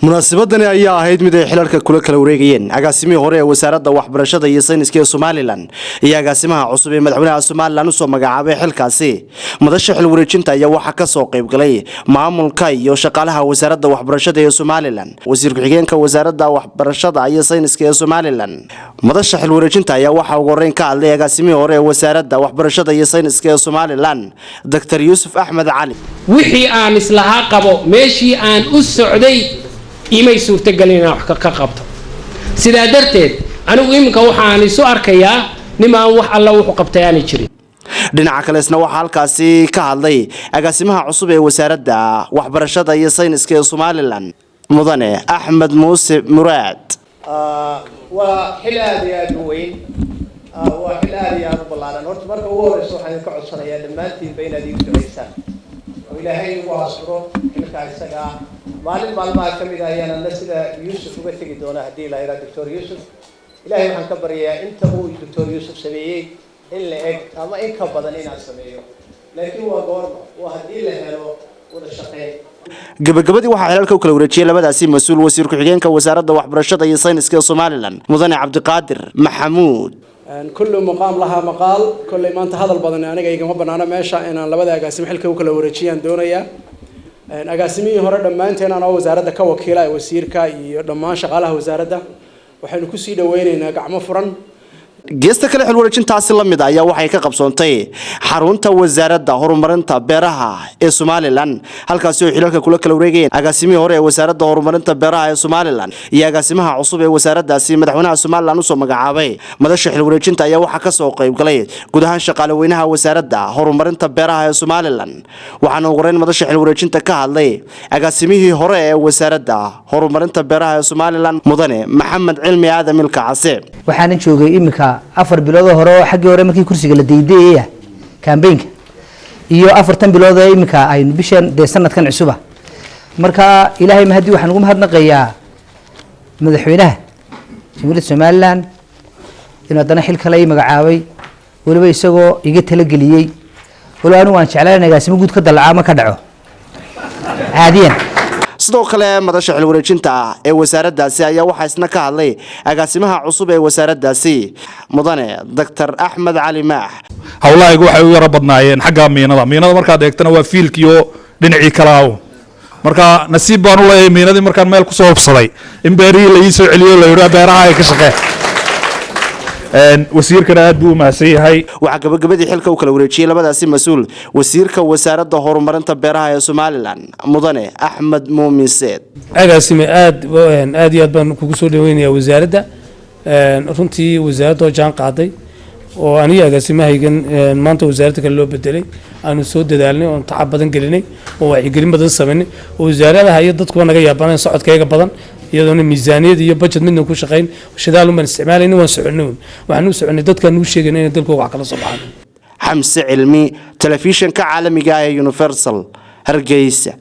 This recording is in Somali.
Munaasabadani ayaa ahayd mid ay xilalka kula kala wareegayeen agaasimihii hore ee Wasaaradda Waxbarashada iyo Sayniska ee Somaliland iyo agaasimaha cusub ee madaxweynaha Somaliland usoo magacaabay xilkaasi. Madasha xil wareejinta ayaa waxaa kasoo qaybgalay maamulka iyo shaqaalaha Wasaaradda Waxbarashada ee Somaliland, wasiir ku-xigeenka Wasaaradda Waxbarashada iyo Sayniska ee Somaliland. Madasha xil wareejinta ayaa waxaa ugu horeyn ka hadlay agaasimihii hore ee Wasaaradda Waxbarashada iyo Sayniska ee Somaliland, Doctor Yuusuf Axmed Cali. Wixii aan islahaa qabo, meeshii aan u socday imay suurtagelin inaan wax ka qabto. Sidaa darteed anigu iminka waxaan isu arkayaa nimaan wax alla wuxuu qabtay aanay jirin. Dhinaca kale isna waxaa halkaasi ka hadlay agaasimaha cusub ee Wasaaradda Waxbarashada iyo Sayniska ee Somaliland, mudane Axmed Muuse Muraad. Waa xil aada iyo aada u weyn, waa xil aada iyo aada u ballaaran. Horta marka ugu horeysa waxaan idinka codsanayaa dhammaantiinba inaad iigu duceysaan oo Ilaahay igu asturo xilkaa isaga ah. Maalin maalmaha ka mid ah ayaan adna sida Yuusuf uga tegi doona haddii la yidhaha Doctor Yuusuf. Ilahay waxaan ka baryayaa inta uu Doctor Yuusuf sameeyey in la eg ama in ka badan inaan sameeyo, laakiin waa goorma? Waa haddii la helo wada shaqeyn. Gabagabadii waxaa xilalka u kala wareejiyey labadaasi mas-uul wasiir ku-xigeenka Wasaaradda Waxbarashada iyo Sayniska ee Somaliland, mudane Cabdiqaadir Maxamuud. كل مقام له مقال. Kolley maanta hadal badan aniga igama banaano meesha. Inaan labada agaasimo xilka u kala wareejiyaan doonayaa. Agaasimihii hore dhammaanteen anoo wasaaradda ka wakiila ee wasiirka iyo dhammaan shaqaalaha wasaaradda waxaynu kusii dhaweyneynaa gacmo furan. Geesta kale, xil wareejintaasi la mid ayaa waxay ka qabsoontay xarunta Wasaaradda Horumarinta Beeraha ee Somaliland, halkaasi oo xilalka kula kala wareegayeen agaasimihii hore ee Wasaaradda Horumarinta Beeraha ee Somaliland iyo agaasimaha cusub ee wasaaraddaasi madaxweynaha Somaliland usoo magacaabay. Madasha xil wareejinta ayaa waxaa kasoo qaybgalay guud ahaan shaqaale weynaha Wasaaradda Horumarinta Beeraha ee Somaliland. Waxaana ugu horeyn madasha xil wareejinta ka hadlay agaasimihii hore ee Wasaaradda Horumarinta Beeraha ee Somaliland, mudane Maxamed Cilmi Aadam Ilka Case. Waxaana joogay iminka 4 biloodoo hore oo xaggii hore markii kursiga la deydayaya campaignka iyo 4tan bilood oo iminka aynu bishan dee sanadkan cusuba. Marka Ilaahay mahadii, waxaan ugu mahadnaqayaa madaxweynaha Jamhuuriyadda Somaliland inuu haddana xil kale ii magacaabay, weliba isagoo iga talageliyey. Weliba anigu waan jeclaan agaasimo guud ka dalaca ama ka dhaco caadiyan. Sidoo kale madasha xil wareejinta ee wasaaraddaasi ayaa waxaa isna ka hadlay agaasimaha cusub ee wasaaraddaasi, mudane Doctor Axmed Cali Maax. Howlahaygu waxay u yaro badnaayeen xagga miinada. Miinada markaad eegtana waa fieldkiyo dhinacii kalaaw. Marka nasiib baan u leeyahay miinadii markaan meel kusoo hubsaday in beerihii la ii soo celiyo, la yidhi beeraha ay ka shaqeen. Wasiirkana aad buu u mahadsan yahay. Waxaa gabagabadii xilka u kala wareejiyey labadaasi mas-uul wasiirka Wasaaradda Horumarinta Beeraha ee Somaliland, mudane Axmed Muumin Seed. Agaasime, aad aad iyo aad baan kugu soo dhaweynayaa wasaaradda. Runtii wasaaradda oo jaan qaaday oo aniga agaasimahaygan maanta wasaaradda kale loo bedelay aanu soo dadaalnay oon tacab badan gelinay oo wacyigelin badan samaynay oo wasaaradaha iyo dadkuba naga yaabaneen socodkayaga badan, iyadoona miisaaniyad iyo budget midna ku shaqayn, shidaal un baan isticmaalayna, waan soconay un waxaan u soconay dadkaan ugu sheegayna inay dalkooga wax kala soo baxaan. Xamse Cilmi, telefishinka caalamiga ah ee Universal, Hargeysa.